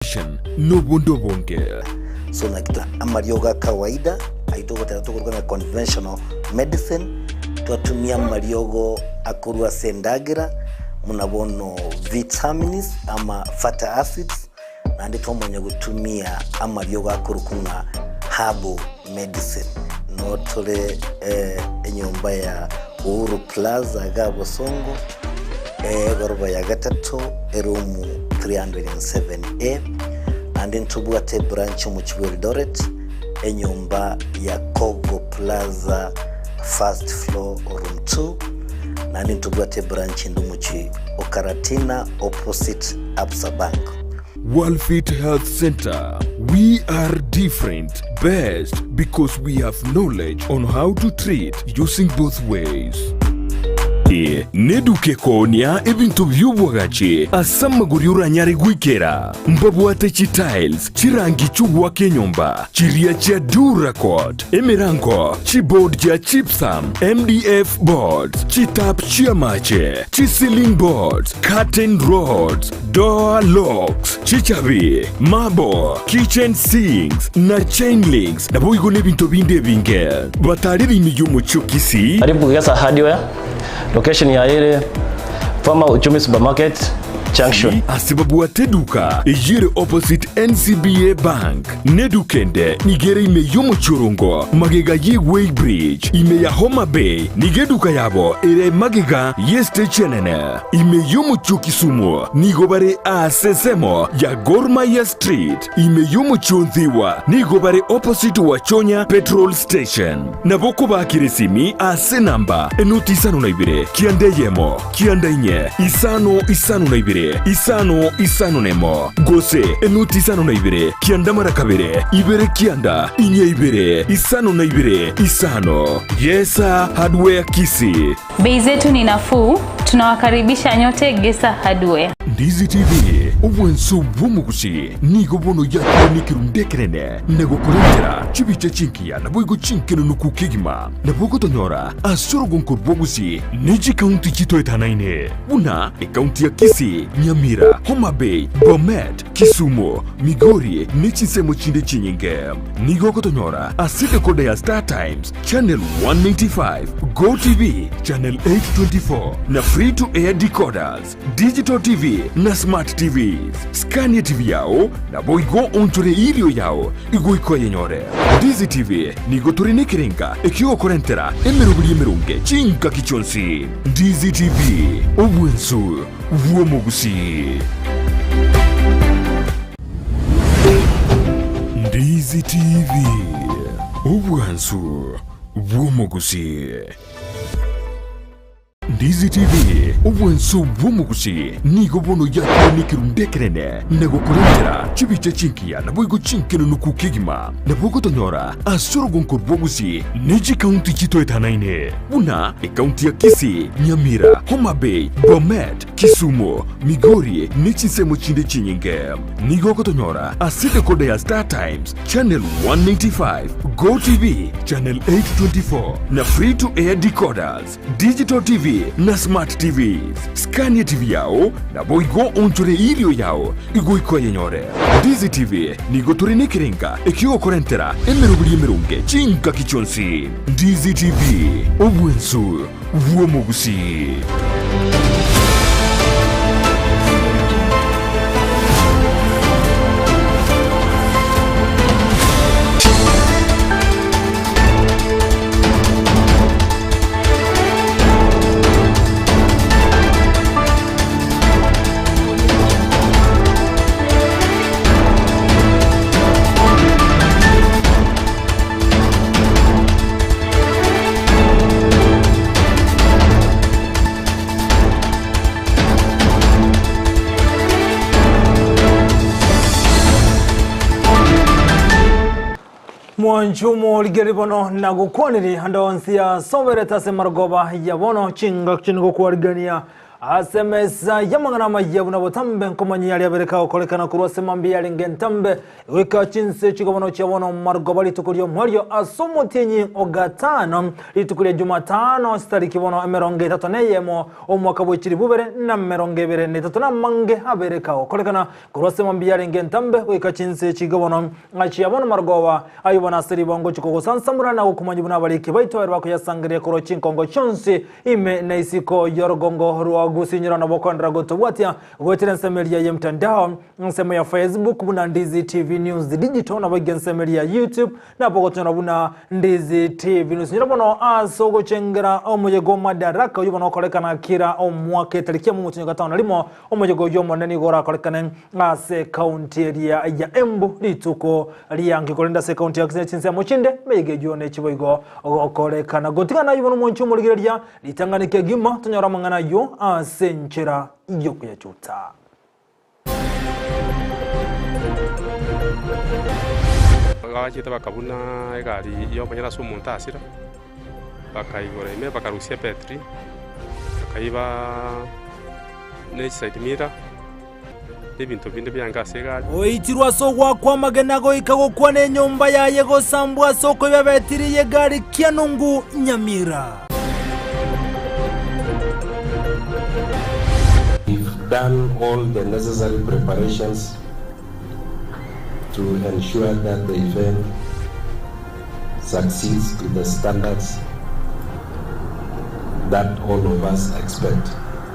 Education nobonde obonge. So naki to amariogo a kawaida ayio togoteba tokoruga ng'a conventional medicine, twatumia amariogo akorwa ase endagera buna bono vitamins ama fatty acids, naende twamanya gotumia amariogo akorokwa ng'a herbal medicine. Noo tore enyomba ya Uhuru Plaza iga Bosongo, egoroba ya gatato, eroom 307A, naende ntobwate ebranch omochie bwa Eldoret, enyomba ya Kogo Plaza first floor room 2, naende ntobwate ebranch ende omochie o Karatina opposite Absa Bank. Worldfit Health Centre, We are different, best because we have knowledge on how to treat using both ways. Eye neduka ekoonia ebinto bi'obwagachi ase amagori oranyare goikera. Mbabwate chitiles, chirangi chi'ogoaka enyomba, chiria chia Duracot, emerango, chiboard chia gypsum, MDF boards, chitap chi'amache, chi-ceiling boards, curtain rods, Door locks, chichabi, marble, kitchen sinks, na chain links, naboigo nebinto binde ebinge. Batarire ime y'omochie o Kisii. Karibu Gesa Hardware, location yaye ere former Uchumi Supermarket Junction. Ase babwate eduka eyio ere opposite NCBA Bank. Neduka ende nigo ere ime y'omochie orongo magega ye Weigh Bridge ime ya Homa Bay nigo eduka yabo ere magega y'estage enene. Ime y'omochie o Kisumu nigo bare aase ensemo ya Gor Mahia Street. Ime y'omochie o Nthiwa nigo bare opposite Wachonya Petrol Station. Nabo okobaakera esimi ase enamba enoti isano na ibere, kianda eyemo, kianda inye, isano isano na ibere, isano isano nemo, gose enoti isano na ibere, kianda mara kabere, ibere kianda, inye ibere, isano na ibere, isano. Yesa Hardware Kisii. Bei zetu ni nafuu, tunawakaribisha nyote Gesa Hardware. Ndizi TV, obwanso bw'omogusi nigo bono yakire nekerundu ekenene na gokorentera chibicha chingiya naboigo chinkenenuku kegima. Nabo ogotonyora ase orogonko rw'obosie ne chikaunti chitoetanaine, buna ekaunti ya Kisii, Nyamira, Homa Bay, Bomet, Kisumu, Migori ne chinsemo chinde chinyinge. Nigo ogotonyora ase decoder ya Star Times, Channel 195, Go TV, Channel 824 na Free to Air decoders. Digital TV na Smart TVs. Skania TV yao, naboigo onchore erio yao igoika oyenyore. Ndizi TV nigo tore nekerenga ekiogokorentera emeroberi emeronge chingaki chionsi. Ndizi TV, obwensu bw'omogusii. Ndizi TV, obwansu bw'omogusii. Ndizi TV, obwanso bw'omogusi, nigo bono yakire nekerundu ekenene na gokorentera chibicha chingiya naboigo chinkenenuku kegima. Nabo ogotonyora ase orogonko rw'obosie ne chikaunti chitoetanaine buna ekaunti ya Kisii, Nyamira, Homa Bay, Bomet, Kisumu, Migori ne chinsemo chinde chinyinge. Nigo ogotonyora ase decoder ya Star Times, Channel 195, Go TV, Channel 824 na Free to Air decoders. Digital TV na Smart TVs. Skania TV yao, naboigo onchore erio yao igoika oyenyore. Ndizi TV nigo tore nekerenga ekiogokorentera emeroberi emeronge chingaki chionsi. Ndizi TV, obwensu bw'omogusii. Mwanche omorigereria bono nagokwanire ande onsi asoberete ase marogoba ya bono chingaki chinde gokwarigania. Ase emesa y'amang'ana amaya buna botambe nkomanyia aria abere kagokorekana korwa ase mambia yarenge entambe goika chinse chigobono chia bono marogoba rituko ri'omoerio ase omotienyi o gatano rituko ria Jumatano chitariki bono 31 omwaka bwe chilifu ibere na 23 na amange abere kagokorekana Korwa ase mambia yarenge entambe goika chinse chi'egobono, ngachia bono marogoba ayio bono ase ribongo ngochia kogosansamora na gokomanyia buna abariki baito baria bakoyasangereria korwa chinkongo chionsi ime na isiko y'orogongo rwa gusinyora na bokoenderera gotobwatia goetera ensemo eria y'emtandao, ensemo ya Facebook buna Ndizi TV News Digital naboigo ensemo eria ya YouTube nabo ogotonyora buna Ndizi TV News. Nyora bono ase ogochengera omoyega o Madaraka oyio bono okorekana kera omwaka etariki emo omotienyi o gatano na rimo Omoyega oyio omonene nigo orakorekane ase ekaunti eria ya Embu rituko riange, korende ase ekaunti ya Kisii na chinsemo chinde emeyega eyio nechiboigo gokorekana. Gotigana ayio bono omwanchi omorigereria ritang'ani kegima tonyore amang'ana ayio ase enchera yokoyachuta. Bagachete bakabuna egari y'omonyene ase omonto asira, bakaigora ime bakarusia ebetiri, bakaiba ne chiside mirror, na ebinto binde biange ase egari. Oitirwe ase ogoakwa amagena goika gokwa nenyomba yaye gosambwa ase okoiba ebetiri y'egari Kianungu, Nyamira. We've done all the necessary preparations to ensure that the event succeeds to the standards that all of us expect.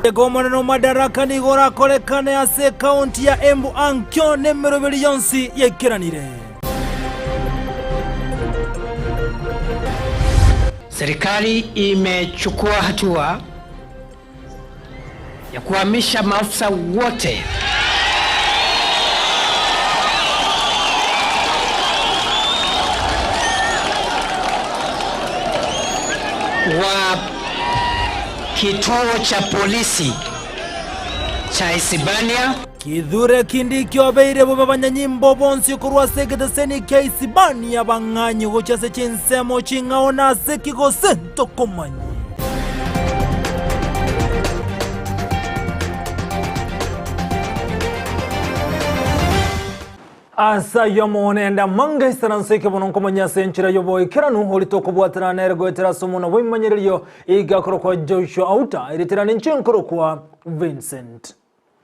Igo Omonene o Madaraka nigo orakorekane ase ekaunti ya Embu ankio nemeroberi yonsi yaikeranire. Serikali imechukua hatua ya kuhamisha maafisa wote wa kituo cha polisi cha Isibania. Kithure Kindiki obeire bobe abanyanyimbo bonsi korwa ase egeteseni kia Isibania bang'anywe gochia ase chinsemo ching'ao na ase ki gose ntokomanyie. Ase ayio omonene amange aisaranse ekebono nkomanya ase enchera y'oboikeranu oria tokobwatana nere goetera ase omonwa bw'ebimanyererio iga akorokwa Joshua Auta, erieta rinde inche nkorokwa Vincent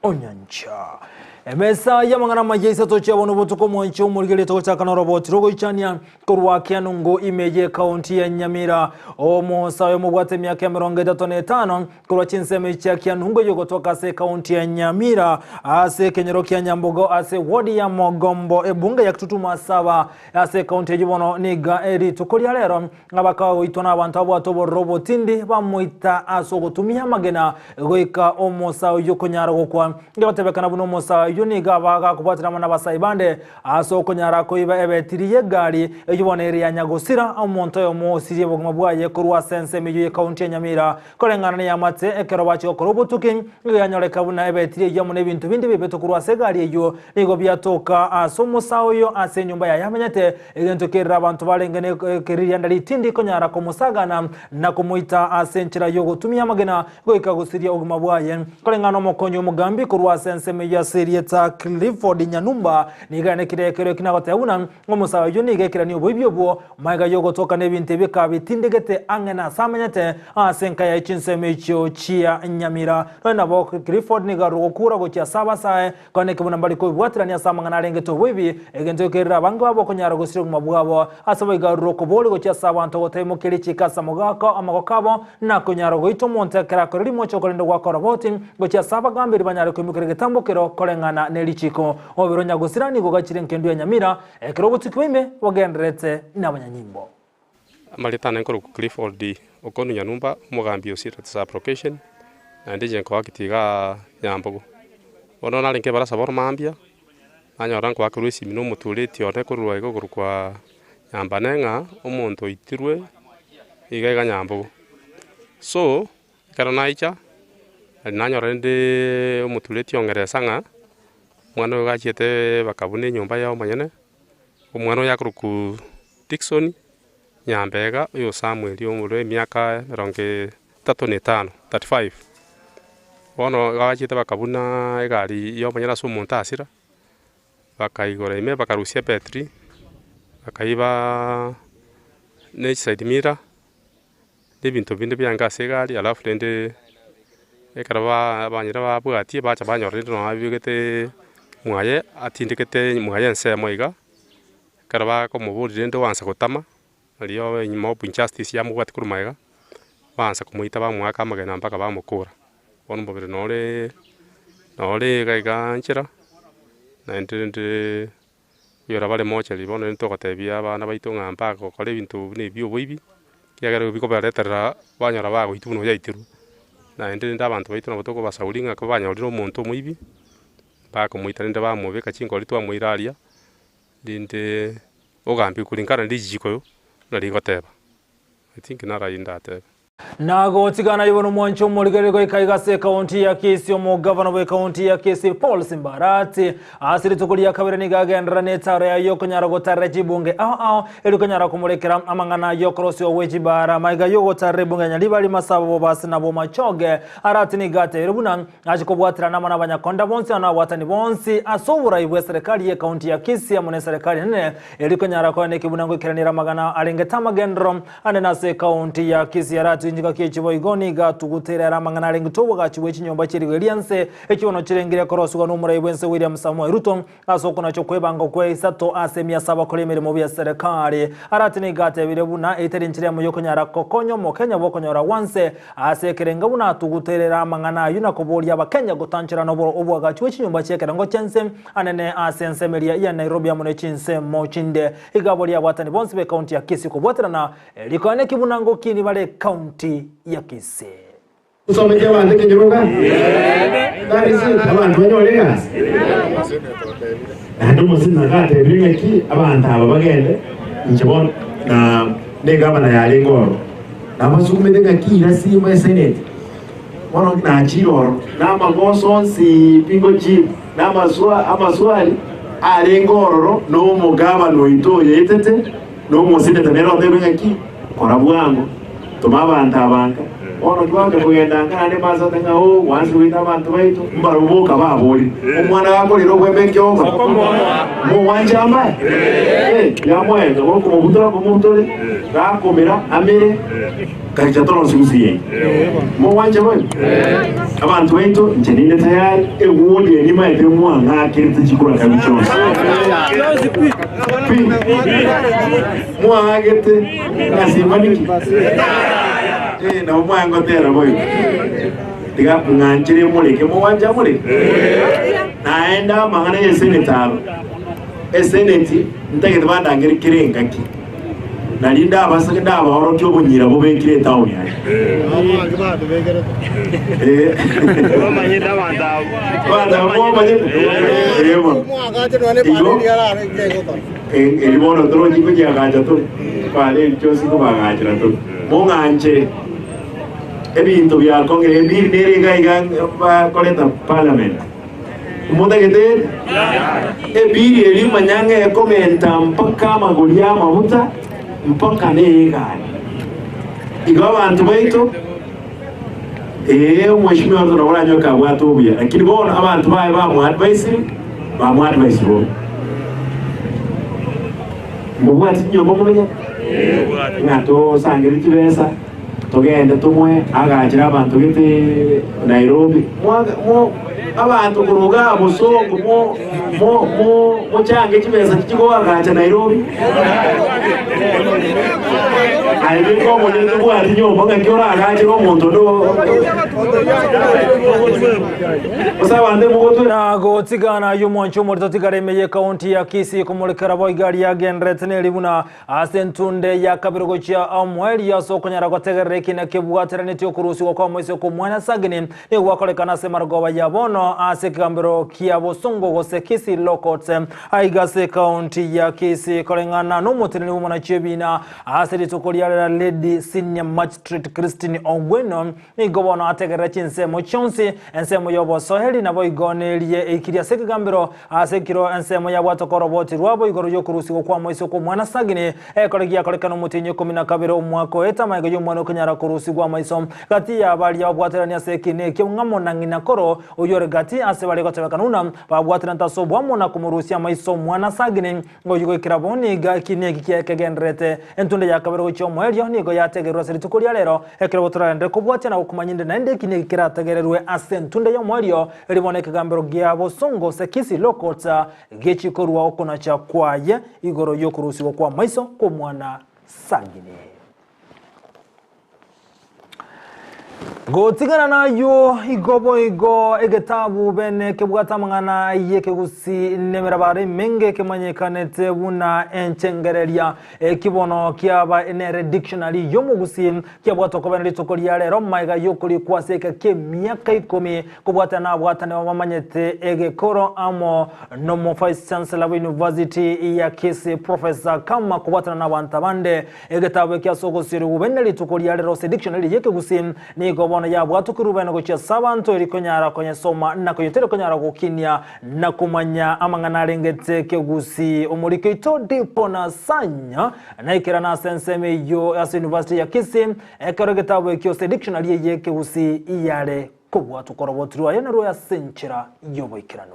Onyancha. Emesa y'amang'ana amaya isato chiabona obotuko omwanche omorigereria togochaka noroboti rogoichania korwa Kianungu ime y'ekaunti ya Nyamira. Omosae oyo omobwate emiaka 35 korwa chinsemo echi chia Kianungu eyogotoka ase ekaunti ya Nyamira ase ekenyoro kia Nyambogo ase ward ya Mogombo ebunge ya Kitutu Masaba ase ekaunti eyio bono niga rituko ria rero Abakagoitwa nabanto abwate obororo obotindi, bamoita ase ogotumia amagena, goika omosae oyio konyara gokwa. Egotebekana buna omosae oyio nigo aba gakobwatera amo nabasae bande ase okonyara koiba ebetiri y'egari eyio bono ere ya nyagosira, omonto oyomo osirie obogima bwaye korwa ase ensemo eyio y'ekaunti ya Nyamira. Koreng'ana neyamate, ekero bachia gokora obotuki, nigo yanyoreka buna ebetiri eyio amo nebinto binde bibetwe korwa ase egari eyio nigo biatoka ase omosae oyo ase enyomba yaye amenyete, Egento kerire abanto barenge nekeririanda ritindi konyara komosagana na komoita ase enchera y'ogotumia amagena goika gosiria obogima bwaye. Koreng'ana omokonyi omogambi korwa ase ensemo eyio ase erieta Clifford Nyanumba nigo aenekire ekero eki nagoteba buna omosae oyio nigo ekerania oboibi obwo magega y'ogotoka nebinto ebi kabitindegete ang'e nase amenyete ase enka yaye chinsemo echio chia Nyamira. Nonya nabo Clifford nigo arure gokura gochia ase abasae Kwaneke buna mbare koibwaterania ase amang'ana arengete oboibi, egento gekerire abange babo okonyara gosiria obogima bwabo. Ase boigo arure okoboria gochia ase abanto gotaimokia richiiko ase amogoko amagoko abo, na konyara goita omonto ekero akore rimocho korende goaka oroboti gochia ase abagamberi banyare koimokeria egetambo kero koreng'ana ne richiiko. Omobere o nyagosira nigo ogachire engendu ya nyamira, ekero obotuki bwa ime bogendererete nabanyanyimbo. Amarieta ane nkorokwa Clifford Okonu Nyanumba, omogambi o Sirati Sub-location, naende inche nkoakiti igaa Nyambogo. Bono narenge ebarasa bono mambia, nanyora nkoakerwa esimi na omotureti one korwa iga okorokwa Nyambane ng'a omonto oitirwe iga iga Nyambogo. So, ekero naicha, nanyora rende omotureti ong'eresa ng'a, omwana oyo iga achiete bakabuna enyomba ya omonyene. Omwana oye akorokwa Dickson Nyambega, oyo Samuel omorwe emiaka emerongo etato na etano, 35. Bono iga bachete bakabuna egari ya omonyene ase omonto asira, bakaigora ime bakarusia ebetiri, bakaiba na chiside mirror, na ebinto binde biange ase egari alafu rende ekero ba banyora babwatie bacha banyora rende nonye abibegete mwaye atindekete mwaye ensemo iga, ekero bakomoboria rende oansa gotama. Erio mob injustice yamobwatia korwa magega, baansa komoita bamoaka amagena mpaka bamokora. Bono omobere nore nore iga iga nchera, naende rende onyora bare mochari bono rende togotebia abana baito ng'a mbagokora ebinto buna ebi bia oboibi, ekiagera bikobareterera banyora bagoitwa buna oyaitirwe. Naende rende abanto baito nabo tokobasauri ng'a kobanyorire omonto omoibi, bakomoita rende bamobeka chinkori twamoira aria, rende Ogambi kulingana ne richiiko buna rigoteba. I think naro ayio ndatebe. Na gotigana igo nomwancho omorigereria goika iga ase ekaunti ya Kisii omogavana bw'ekaunti ya Kisii Paul Simbarati ase rituko ria kabere nigo agenderera netaro yaye yokonyara gotarera chibunge ao ao eri konyara komorekera amang'ana yokorosiwa gwe chibara maiga yogotarera ebunge ya Nyaribari Masaba Bobasi na Bomachoge Arati nigo atebirie buna Ache kobwaterana amo nabanyakonda bonsi na nabwatani bonsi ase oborai bw'eserekari y'ekaunti ya Kisii amo n'eserekari enene, erio konyara koena ekebuna ngoikeranera amagana arengete amagenderero anene ase ekaunti ya Kisii. Aratwe chingaki echi boigo nigo atuguteire ere amang'ana arengete obogachi bwe chinyomba chi'erigo ri'ense echibono chirengire korosigwa n'omorai bw'ense William Samoei Ruto ase okonacha okwebanga kwe isato ase emia saba kore emeremo bw'eserekari. Arati nigo atebire buna etari enchera eyemo y'okonyara gokonya omokenya bw'okonyora gwanse ase ekerengo buna atuguterere amang'ana ayio na koboria abakenya gotancherana oboagachi bwe chinyomba chi'ekerengo chi'ense anene ase ensemo eria ya Nairobi amo ne chinsemo chinde. Iga boria abwatani bonsi b'ekaunti ya Kisii kobwaterana rikoene ki buna ngokini bare ekaunti ya Kisii. Nsometi abanto ekenyoro iga? That is it, abanto banyore egasi. Naende omosini agatebire ng'aki abanto aba bagende, inche bono na negavana yarenge ororo, nabasukumete ng'aki ira simo esenate, bono nachire ororo, na amagoso onsi pi ngochibu, na amaswa amaswali arenge ororo na omogavana oito oyoetete, na omoseneta nere otebe ng'aki, kora bwango. Toma abanto aba nka. Bono twancha kogenda nka naende mbaase ng'a oo gwansi goita abanto baito, mbarabwo boka baborire. Omwana gakorera obwembe ekioma, mogwancha amae? Eh, yamoenga, gokomobutora komobutore, gakomera amere, gaicha toronsi gusii yaito. Mogwancha boigo? Abanto baito, inche ninde tayari, egwodi eye nimaete mwang'akerete chikura kabi chionsi. Pi! Mwaagete ng'a simba niki? Eh, nabo mwangotera boigo. Tiga ng'anchire moreke, mogwancha moreke? Naende amang'ana y'eseneti aro, eseneti ntagete bandangere kera engaki, nari ndabase ndabaorokie obonyira bobekire etaoni aye. Eh. Abanto abwo momanyete? Eh, bono. Igo, Erio bono torochie kochiagacha tore, bare ebi chionsi kobagachera tore. Mong'anchere ebinto biakong'ire, ebiri nere iga iga bakoreta parliament. Motagete ere? Ebiri eria manya ng'a ekomenta mpaka amagori y'amabuta mpaka na egari. Igo abanto baito, ee omweshimiwa Ruto nabo oranyoke abwate obuya, lakini bono abanto baye bamoadvisire, bamoadvise bobe. Mobwati chinyomba momenyete? Ng'a tosangere chibesa togende tomoe agachere abanto gete Nairobi. Mwa- mo- abanto korwa igaa bosongo mo- mo- mo- mochange chibesa chigoagacha Nairobi. Aye beka omonyene tobwati nyomba ng'aki oragachere omonto onde gose abanto emogotwe. Na gotigana ayio omwancho omorito tigara ime y'ekaunti ya Kisii komorekera boigo aria agendererete neri buna ase entunde ya kabere gochia omoerio ase okonyara gotegerera ekina kebwateranetie okorusigwa kw'amoiseke omwana Sagini nigo gwakorekana ase marogoba ya bono. bono ase ekegambero kia Bosongo gose Kisii Law Courts aiga ase ekaunti ya Kisii koreng'ana nomoteneneri bw'omonachi ebina ase rituko ria rera Lady Senior Magistrate Christine Ogweno Nigo bono ategerere chinsemo chionsi, ensemo y'obosoeri naboigo nerie eikirie ase ekegambero, ase ekiro ensemo yabwatoka oroboti rwabo igoro y'okorusigwa kw'amaiso kw'omwana Sagini, ekore giakorekana omotienyi o 12 omwaka oeta amaiga y'omwana okonyara korusigwa amaiso gati ya baria babwateranie ase ekiina ekio ng'amo na ng'ina koro oyio ore gati ase baria gotebekana buna babwateranete ase oboamo na komorusia amaiso omwana Sagini. Oyio goikera bono nigo ekiina eki kiaye kegendererete. Entunda ya kabere gochia omoerio nigo yategererwe ase rituko ria rero, ekero toragenderere kobwatia na gokomanya inde naende ekiina eki kerategererwe ase entunda y'omoerio, erio bono ekegambero gia bosongo gose Kisii Law Courts gechikorua okonacha kwaye igoro y'okorusigwa kw'amaiso kw'omwana Sagini. Gotigana nayio igo boigo egetabu bene kebwate amang'ana y'ekegusii nemerabaro emenge kemanyekanete buna enchengereria. Eki bono kiaba nere dictionary y'omogusii kiabwate okobena rituko ria rero magega y'okorikwa ase eka ki'emiaka ikomi kobwatana nabwatani bamanyete egekoro amo nomo Vice Chancellor bwe University ya Kisii Professor Kama kobwatana nabanto abande. Egetabu eke ase ogosirigwa bene rituko ria rero ase dictionary y'ekegusii nigo bono yabwatokirwe bene gochia ase abanto eri konyara konyesoma na koyeteri konyara gokinia na komanya amang'ana arengete ekegusii. Omoriki oito Dipo Nasanya naikerana ase ensemo eyio ase University ya Kisii ekero egetabu ekio ase dictionary eye y'ekegusii yare kobwatokwa oroboti rwaye narwo ase enchera y'oboikeranu.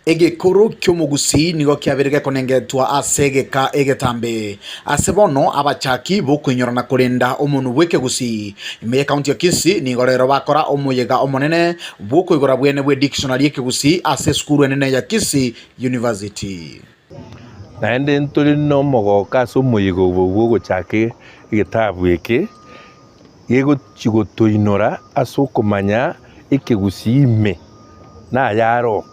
Egekoro ki'omogusii nigo kiabeire gekonengetwa ase egeka egetambe. Ase bono abachaki b'okoinyora na korenda omonwa bw'ekegusii ime y'ekaunti ya Kisii nigo rero bakora omoyega omonene bw'okoigora bwene bwe dictionary y'ekegusii ase esukuru enene ya Kisii University. Naende ntore nomogooko ase omoyega obo bw'ogochaka egetabu eke, gegochia gotoinora ase okomanya ekegusii ime nayaro.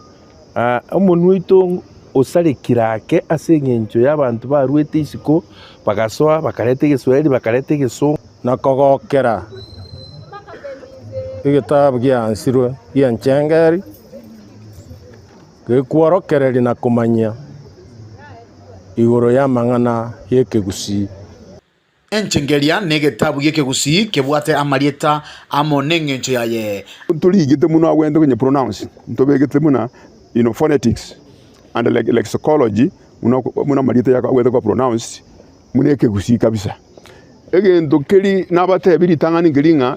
Omonwa oito osarekire ake ase eng'encho y'abanto barwete isiko bagasoa bakareta egeswahili bakareta egesongo. Na kogokera egetabu giansirwe gi'enchengeri. Gekworokereria na komanyia igoro y'amang'ana y'ekegusii. Enchengeria n'egetabu gi'ekegusii kebwate amarieta amo n'engencho yaye. Ntorigete muno agwente konye pronounce, ntobegete buna you know phonetics and lexicology buna buna amarieta agwete koba pronounced buna ekegusii kabisa. Egento keri nabatebi ritang'ani nkeri ng'a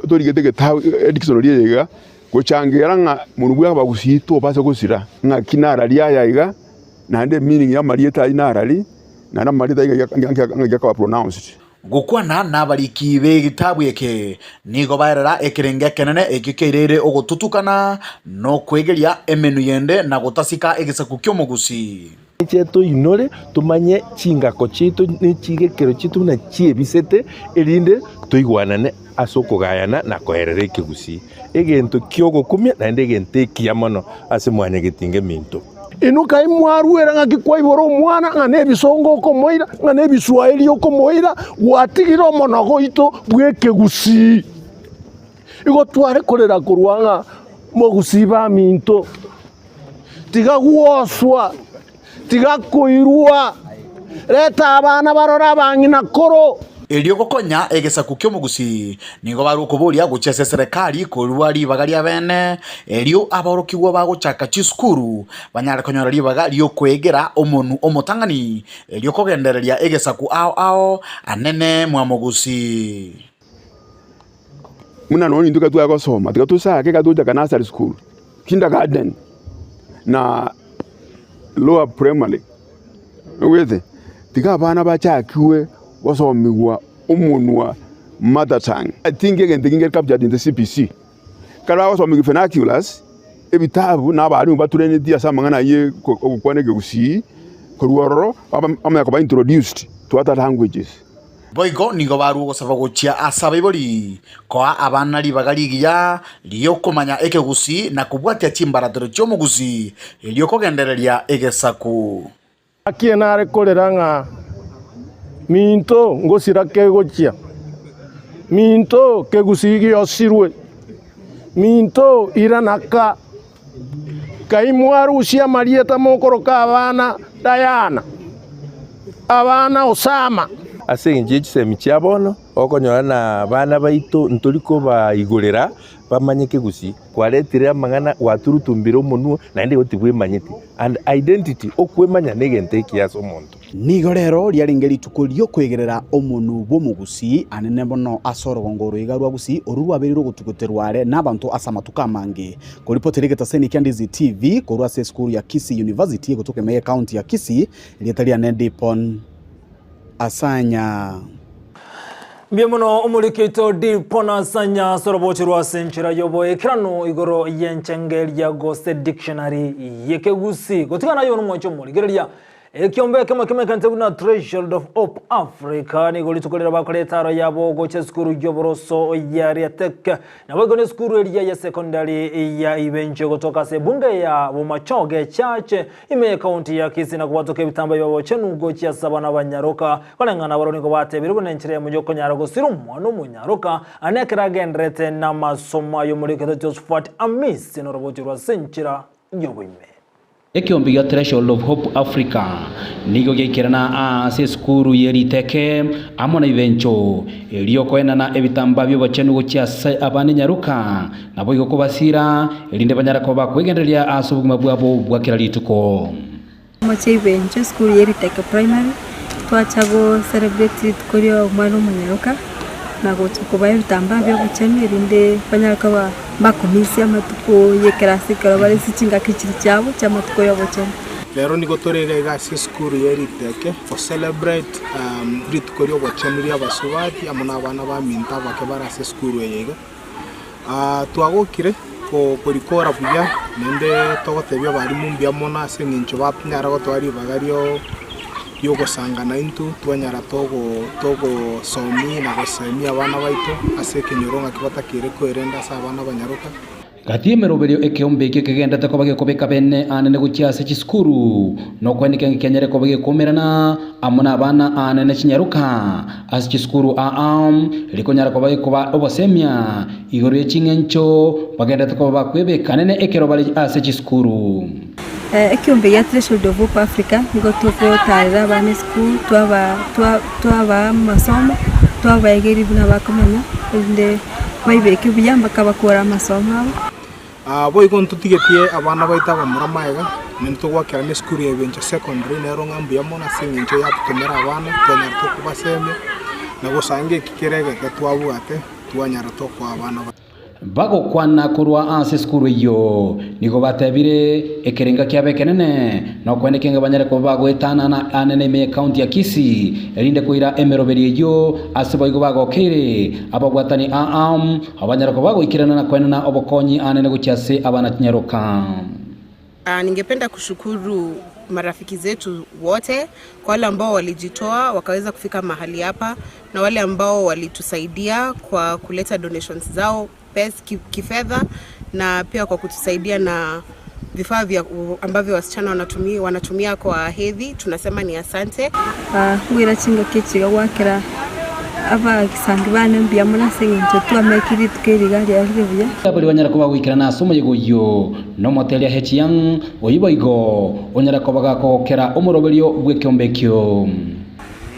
torigete egetabu edictionary eye iga. Gochangera ng'a monwe bw'abagusii tobasa gosira, ng'aki narari aya iga, naende emeaning y'amarieta ayio narari, naende amarieta ayio ng'aki akoba pronounced. Gokwana nabariki b'egetabu eke, nigo baerera ekerengo ekenene ekio kiaireire ogotutukana, na okwegeria emenwa yende, na gotasika egesaku ki'omogusii. Inche toinore tomanye chingako chiaito ne chigekero chiaito buna chiebisete, erinde toigwanane ase okogayana na koerera ekegusii, egento ki'ogokumia naende egento ekiya mono ase mwanyagetinga eminto. Inwe kai mwaruera ng'aki kwaibora omwana, ng'a nebisongo okomoira, ng'a nebiswahili okomoira, gwatigire omonogo oito bw'ekegusii. Igo tware korera korwa ng'a mogusii baminto. Tiga gwoswa, tiga koirwa, reta abana barore abang'ina koro. Erio gokonya egesaku ki'omogusii, nigo bare okoboria gochia ase eserekari korua ribaga ria bene, erio aborokigwa bagochaka chisukuru banyare konyora ribaga riokoegera omonwa omotang'ani, erio kogendereria egesaku ao ao anene mwamogusii. Buna nonya intwe ekero twagosoma, tiga tosake ekero togochaka nursery school, kindergarten na lower primary, oigwete? Tiga abana bachakiwe gosomigwa omonwa mother tongue. I think egento ekio nkeri captured in the CBC. Ekero bagosomigwa vernaculars, ebitabu na abalimu batraineti ase amang'ana ayio ogokwana ekegusii, korwa ororo bamanya koba introduced to other languages. Boigo nigo barua ogosaba gochia ase abaibori, koa abana ribaga rigiya ri'okomanya ekegusii na kobwatia chimbaratero chi'omogusii, erio kogendereria egesaku. Gaki nare korera ng'a minto ngosira kegochia. Minto kegusii giosirwe, minto irana ka. Kai mwarusia amarieta mokoroka abana Diana, abana Osama. Ase engencho ye chisemi chia bono, okonyora na abana baito ntori kobaigorera bamanye kegusii. Kwaretire amang'ana gwaturutumbire omonwe naende igo tibwemanyeti and identity okwemanya negento ekiya ase omonto. Nigo rero riarenge rituko ri'okoegerera omonwa bw'omogusii anene mono ase orogongo oro iga rwa Gusii, orwo rwabereire ogotuguterwa are nabanto ase amatuko amange. Koripotera egetaseni kia Ndizi TV korwa ase esukuru ya Kisii University egotoka ime y'ecounty ya Kisii, erieta riane Dipon Asanya. Mbuya mono omoriki oito Dipon Asanya ase orobochi rwa ase enchera y'oboekeranu igoro y'enchengeria gose dictionary y'ekegusii. Gotigana aye omwanche omorigereria Ekiombe ekemo kimekanete buna Threshold of Hope Africa nigo rituko riria bakora etaaro yabo gocha esukuru y'oboroso ya Riatek naboigo nesukuru eria ya secondary ya Ibenche gotoka ase ebunge ya Bomachoge Church ime y'ecounty ya Kisii na kobwatoka ebitamba bi'obochenu gochia ase abana abanyaroka koreng'ana barobwo nigo batebire buna enchera eyemo y'okonyara gosira omwana omonyaroka ane ekero agendererete namasomo ay'omorikete Josephat Amisi norobochi rwa ase enchera y'oboime. Ekeombe gia Threshold of Hope Africa nigo giaikerana aase esukuru ye riteke amo na ibencho erio koenana ebitambaa bi'obochenu gochia ase abana enyaroka naboigo kobasiira erinde banyare koba bakwegendereria ase obogima bwabo bwa kera rituko. Mochie ibencho esukuru ye Riteke Primary twacha go celebrate rituko ria omwana omonyaroka na gocha kobaa ebitambaa bia obochenu erinde banyare koba mbakomisia amatuko ya ekerasi ekero bare ase chingaki chiria chiabo chia amatuko ya obochenu. Rero nigo tore iga iga ase esukuru ye Riteke go celebrate rituko ria obochenu ria abasubati amo na abana baminto abake bare ase esukuru eye iga. Twagokire korikora buya naende togotebia abalimu mbuya mono ase eng'encho banyara gotoa ribaga riogosangana intwe twanyara togosomia na gosemia abana baito ase ekenyoro ng'aki batakeire koerenda ase abana abanyaroka. Gati y'emeroberio ekeombe ekio kegenderete koba gekobeka bene aanene gochia ase chisukuru, na okwenekia ng'a kenyare koba gekoumerana amo nabana aanene chinyaroka ase chisukuru aa, rikonyara koba gekoba obosemia igoro ye ching'encho bagenderete koba bakwebeka anene ekero bare ase chisukuru. Ekeombe gia Threshold of Hope Africa nigo togotarera abana esukuru twaba twabaa amasomo, twabaegeria buna bakomenya erinde baibeke buya mpaka bakore amasomo abo. Boigo ntotigetie abana baito abamura magega, naende togwakerana esukuru ya Ebencho Secondary nero ng'a mbuya mono ase eng'encho yatotomera abana, twanyara tokobasemia, na gosanga eki kere egeke twabwate, twanyara tokoa abana baito. Bagokwana korwa ase esukuru eyio, nigo batebire, Ekerenga kiabo ekenene nokweneka ng'a banyare koba bagoetanana anene ime y'ecounty ya Kisii, erinde koira emeroberio eyio ase boigo bagokeire ababwatani aa abanyare koba bagoikerana na koenana obokonyi anene gochia ase abana chinyaroka. Ningependa kushukuru marafiki zetu wote kwa wale ambao walijitoa wakaweza kufika mahali hapa na wale ambao walitusaidia kwa kuleta donations zao pes, kifedha na pia kwa kutusaidia na vifaa vya ambavyo wasichana wanatumia, wanatumia kwa hedhi. Tunasema ni asante. Ngoira chingaki echi iga gwakera abagisangi bane mbuya mono ase eng'encho twamekire rituko eri iga riarire buya. Baria banyare koba goikerana ase omoyega oyio nomoteria Hechiang, oyio boigo onyare koba gakogokera omoroberio bw'ekeombe ekio.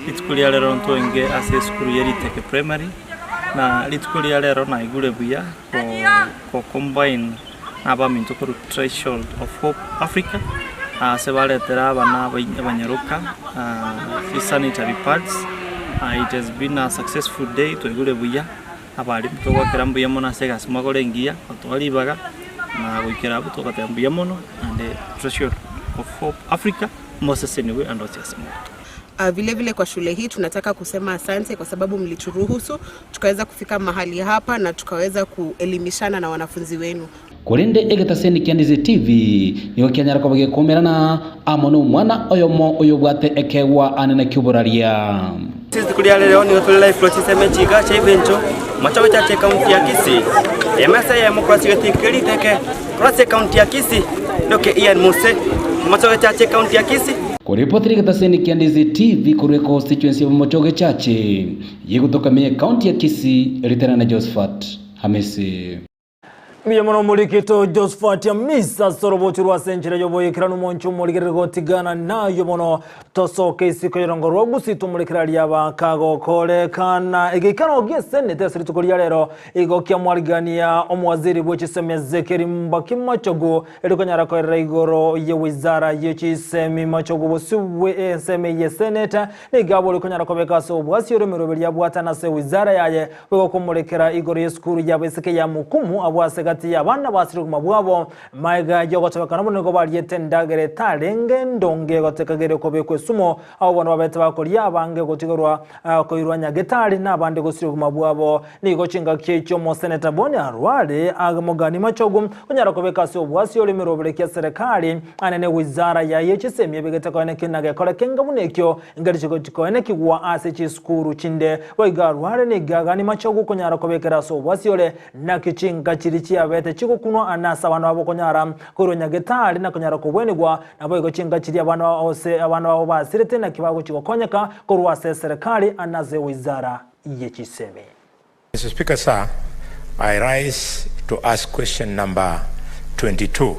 Rituko ria rero ntwenge ase esukuru ye Riteke Primary, na rituko ria rero naigure buya ko combine na abaminto korwa Threshold of Hope Africa ase baretera abana abanyaroka sanitary pads. It has been a successful day twaigure buya, abalimu togwakera mbuya mono ase egasi mwakora engiya gotoa ribaga na goikera abwo togateba mbuya mono naende Threshold of Hope Africa mosesenigwe ande onsi ase more. Vile vile kwa shule hii tunataka kusema asante kwa sababu mlituruhusu tukaweza kufika mahali hapa na tukaweza kuelimishana na wanafunzi wenu. Korende egetaseni kia Ndizi TV nigo kianyara koba gekoumerana amo nomwana oyomo oyobwate ekeegwa anene ki'oboraria. Ase rituko ria rero nigo tore live korwa chinsemo echi iga chia Ibencho, Machoge Church Ekaunti ya Kisii. Emesa eyemo korwa ase egetii keria riteke korwa ase Ekaunti ya Kisii, Ndoke Ian Mose, Machoge Church Ekaunti ya Kisii. Koripotera egetaseni kia Ndizi TV korwa econstituency ya Bomochoge Chache, yegotoka ime y'ecounty ya Kisii, Ritera na Josephat Hamisi. Mbuya mono omorikito Josephat Amisa ase orobocho rwa ase enchera y'oboikeranu omonche omorigereri gotigana nayo bono tosoke isiko y'orongo rwa Gusii tomorekere aria bakagokorekana egeikaro gi'esenete ase rituko ria rero igo kiamwarigania omowaziri bwe chisemi Ezekiel Mbaki Machogu Erio konyara koerera igoro ye wizara ye chisemi machogu bosio bwe ensemo eye seneta, nigo abore konyara kobeka ase obwasi ore emeroberi abwatana ase wizara yaye boigo komorekera igoro yesukuru y'abaiseke ya Mukumu abwo ase gati y'abana basire obogima bwabo. Magega y'ogotebekana buna nigo bariete endagera etarenge ndonge gotekagere kobekwa esumo, abwo bono babete bakoria abange gotigerwa koirwa nyagetari na abande gosiria obogima bwabo. Nigo chingaki echio omoseneta Boni Arware Mogani Machogu onyara kobeka ase obwasi ore emerobere kia serikali ane ne wizara yaye chisemi ebegete koeneki na gekore kenga buna ekio ngeri chikoenekigwa ase chisukuru chinde. Boigo Arware nigo agani Machogu konyara kobekera ase obwasi ore naki chinka chiri chiabete chigokunwa ane ase abana babo konyara korwa nyagetari na konyara kobwenigwa naboigo chinka chiria abana ose abana babo basirete naki bagochi gokonyeka korwa ase eserekari ane ase wizara ye chisemi. Mr. Speaker, sir, I rise to ask question number 22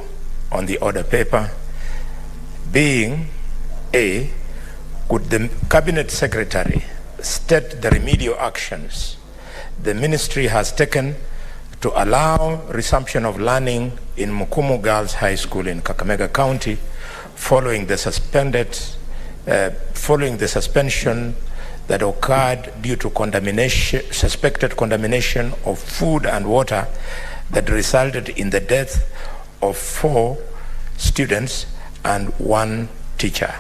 on the order paper, being A, could the Cabinet Secretary state the remedial actions the ministry has taken to allow resumption of learning in Mukumu Girls High School in Kakamega County following the suspended, following the suspension that occurred due to contamination, suspected contamination of food and water that resulted in the death of four students and one teacher,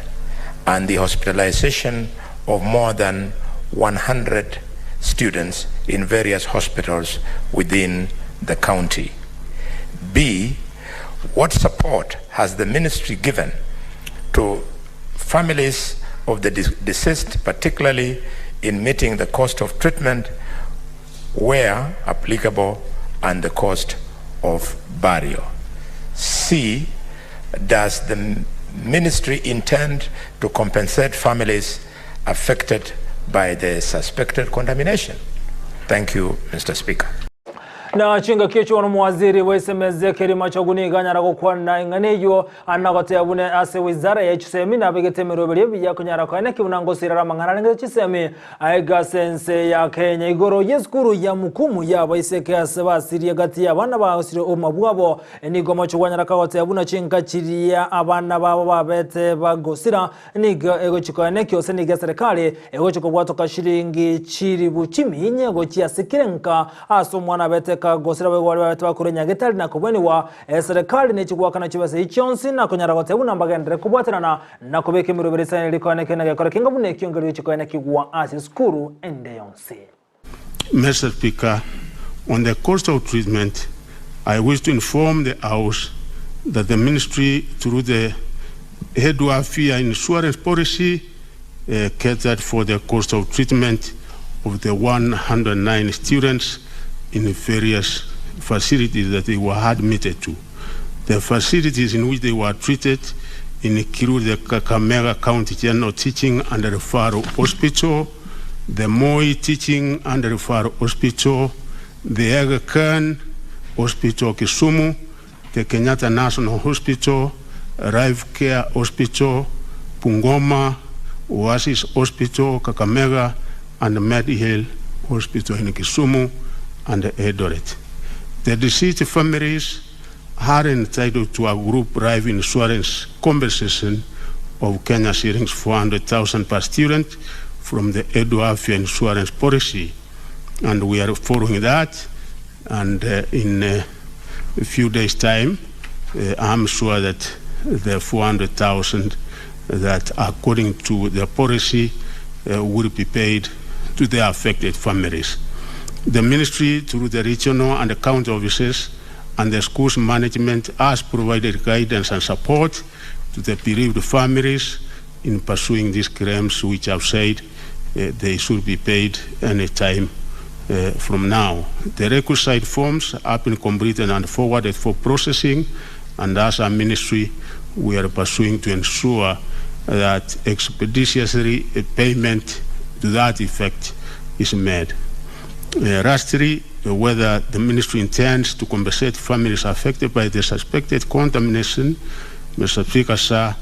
and the hospitalization of more than 100 students in various hospitals within the county. B, what support has the ministry given to families of the deceased, particularly in meeting the cost of treatment where applicable and the cost of burial? C, does the ministry intend to compensate families affected by the suspected contamination? Thank you, Mr. Speaker. Na chingaki echio bono omowaziri bw'esemi Ezekiel Machogu nigo anyara gokwana eng'ana eyio na goteba buna ase wizara ye chisemi nabegete emeroberio ebiya konyara koeneki buna ngosirera amang'ana arengete chisemi aiga ase ense ya Kenya igoro y'esukuru ya Mukumu y'abaiseke ase basirie gati y'abana bagosire obogima bwabo. Nigo Machogu anyara kagoteba buna chinka chiria abana babo babete bagosira Nigo egochia koenekia gose nigo eserekari egochia kobwatoka shilingi chilifu chiminye gochia ase kera enka ase omwana abete kagosira boigo baria babete bakorwa nyagetari na kobwenigwa. Eserekari nechi goakana chibesa echi chionsi na konyara goteba buna mbagenderere kobwaterana na kobeka emeroberi esaine erio koenekia na gekore kenga buna ekio nkeri gochia koenekigwa ase esukuru ende yonsi. Mr. Speaker, on the cost of treatment, I wish to inform the House that the ministry, through the Head Insurance Policy, catered for the cost of treatment of the 109 students in various facilities that they were admitted to. The facilities in which they were treated include the Kakamega County General Teaching and Referral Hospital, the Moi Teaching and Referral Hospital, the Aga Khan Hospital Kisumu, the Kenyatta National Hospital, Life Care Hospital, Bungoma, Oasis Hospital, Kakamega, and Medihill Hospital in Kisumu and Eldoret. The deceased families are entitled to a group life insurance compensation of Kenya shillings 400,000 per student from the Edu Afya insurance policy. And we are following that, and in a few days' time, I'm sure that the 400,000 that according to the policy will be paid to the affected families. The ministry, through the regional and the county offices and the school's management, has provided guidance and support to the bereaved families in pursuing these claims, which I've said they should be paid any time from now. The requisite forms have been completed and forwarded for processing, and as a ministry, we are pursuing to ensure that expeditiously a payment to that effect is made. Uh, lastly, whether the ministry intends to compensate families affected by the suspected contamination, Mr. Speaker, sir,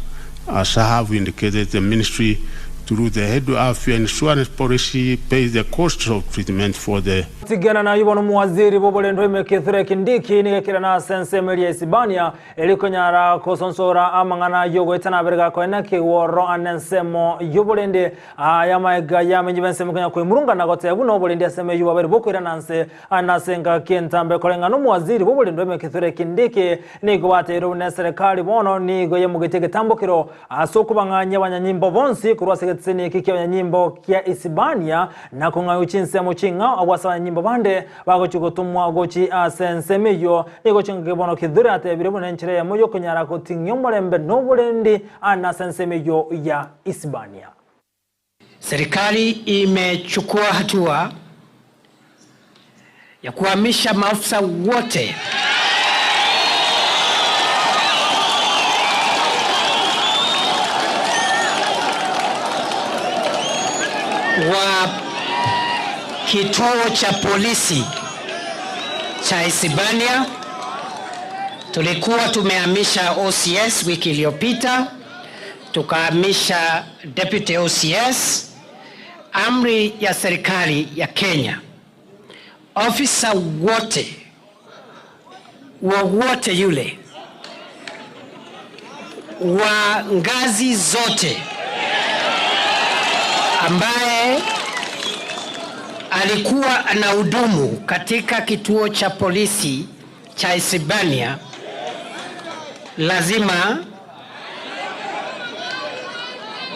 as I have indicated, the ministry through the head of insurance policy pays the costs of treatment for the Tigana naye bono omoaziri bw'oborendo ime Kithure Kindiki nigo ekerana ase ensemo eria Isibania eri konyara kosonsora amang'ana y'ogoetana abere gakoena kegworo ande ensemo y'oborende aya amaega y'amenyi b'ensemo konya kwemurungana goteba buna oborende ase eyio bwabere bokoirana nse ande ase engaki entambe koreng'ana omoaziri bw'oborendo ime Kithure Kindiki nigo bateire buna eserekari bono nigo yemogetie egetambokero Ase okobang'anyia abanyanyimbo bonsi korwa ase egeteseni eke ki'abanyanyimbo kia Isibania, na kong'aywa chinsemo ching'ao agwo ase abanyanyimbo bande bagochia gotomwa gochia ase ensemo eyio, nigo chingaki bono Kithure atebire buna enchera eyemo y'okonyara goting'ia omorembe na oborendi ande ase ensemo eyio ya Isibania. Serikali imechukua hatua ya kuhamisha maafisa wote wa kituo cha polisi cha Isibania. Tulikuwa tumehamisha OCS wiki iliyopita, tukahamisha deputy OCS. Amri ya serikali ya Kenya, ofisa wote wowote yule wa ngazi zote ambaye alikuwa anahudumu katika kituo cha polisi cha Isibania lazima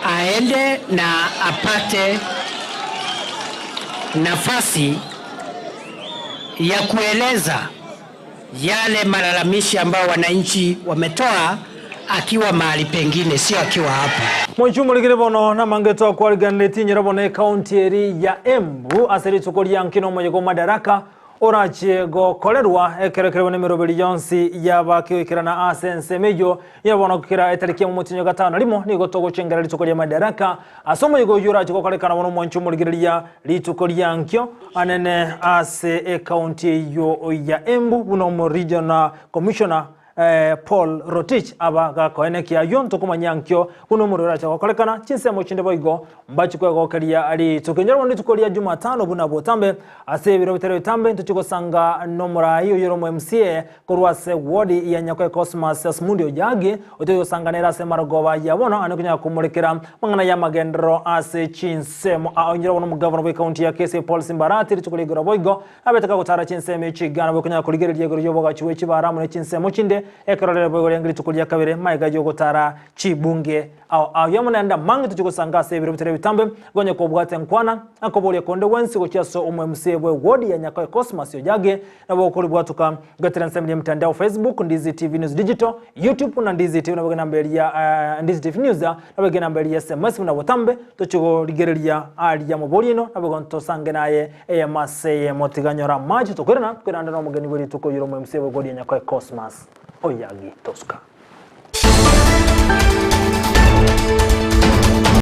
aende na apate nafasi ya kueleza yale malalamishi ambayo wananchi wametoa akiwa mahali pengine, sio akiwa hapa. Mochumorigire bono namangeto akwariganire tinyera bono ekaunti eri ya Embu ase rituko ria nkina omoyega o Madaraka orachie gokorerwa ekero ekerebo nemeroberi yonsi yabakegoikerana ase ensemo eyio ya bono kera etariki ya omotinyo gatano rimo nigo togochengera rituko ria Madaraka ase omoyega oyio orachie gokorekana bono omwanchi omorigereria rituko ria nkio anene ase ekaunti eyio ya Embu buna omo regional commissioner Paul Rotich aba gakoenekia ayio ntokomanya nkio buna omorero orache gokorekana chinsemo chinde boigo mbachi kwegokeria rituko enyoro bono rituko ria Jumatano buna botambe ase ebiro bitari bitambe ntochi gosanga nomorai oyore omo MCA korwa ase ward ya Nyakoe Cosmas Asmundi Ojagi otochi gosanga nere ase marogoba ya bono ane konyara komorekera mang'ana y'amagenderero ase chinsemo ao enyoro bono omogavana bwe county ya Kisii Paul Simbarati rituko ria igoro boigo Abete kagotara chinsemo echi igana bwekonyara korigereria igoro y'obogachi bwe chibara amo ne chinsemo chinde, ekero rere boigo riange rituko ria kabere magega y'ogotara chibunge ao ao amo naende amange tochie gosanga ase ebiro bitari ebitambe, gonye kobwate nkwana akoboria konde gwensi gochia ase omo MCA bwe ward ya Nyakoe Cosmas Ojage nabo okoribwatuka goetera ensemo ya mtandao Facebook Ndizi TV News Digital YouTube na Ndizi TV nabo namba eria Ndizi TV News nabo namba eria SMS buna botambe tochie korigereria aria moboria ino nabo igo ntosange naye Eyemo ase eyemo tiga nyore amache tokoirana, tokoirana nomogeni bwe rituko oyore omo MC bwe Godia Nyakoe Cosmas Oyagi Tosuka.